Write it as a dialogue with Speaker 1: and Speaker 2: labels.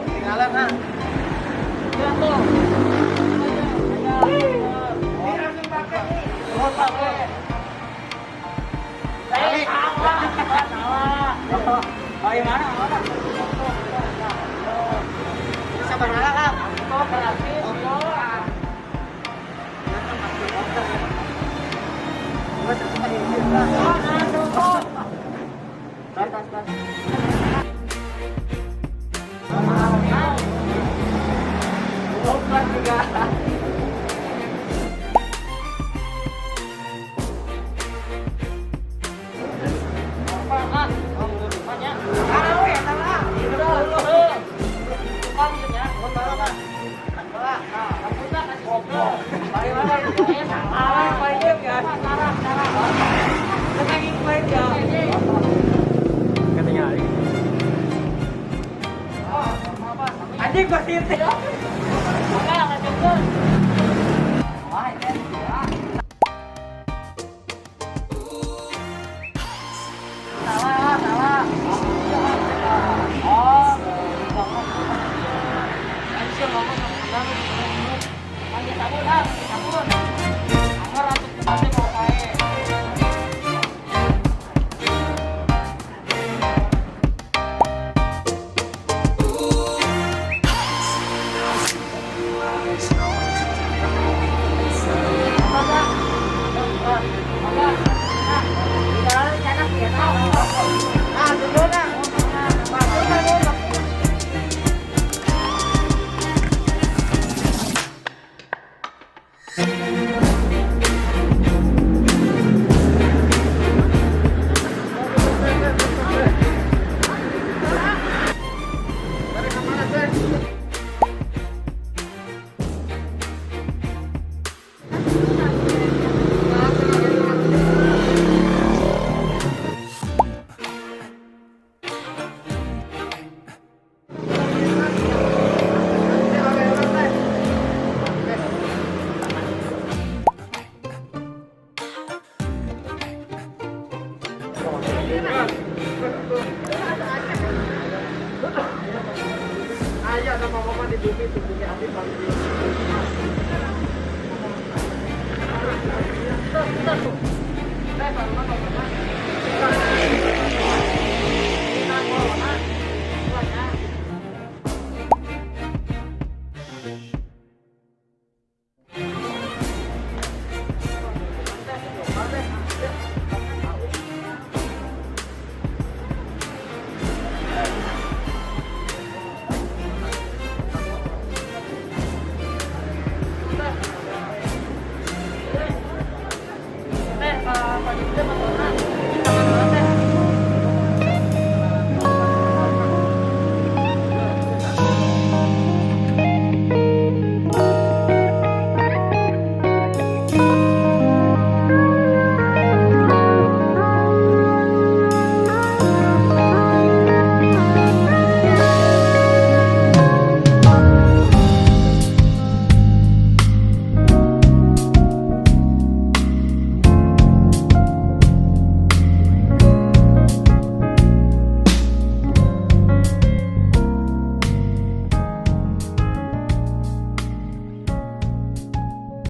Speaker 1: Tinggalan, ah.
Speaker 2: Ya tuh.
Speaker 1: Ini langsung pakai nih.
Speaker 2: Oh, pakai. Salah. Salah. Bagaimana? Mana?
Speaker 1: Sabar lah.
Speaker 2: Oh, berarti.
Speaker 1: Anjing positif.
Speaker 2: Salah, salah. Oh, mandi sabun, ah, mandi sabun. Anggar atuh tempatnya mau kae.
Speaker 1: Ah, dulu nah. Masuk kan lu. Ayah sama mama di bumi tubuhnya Habib bang.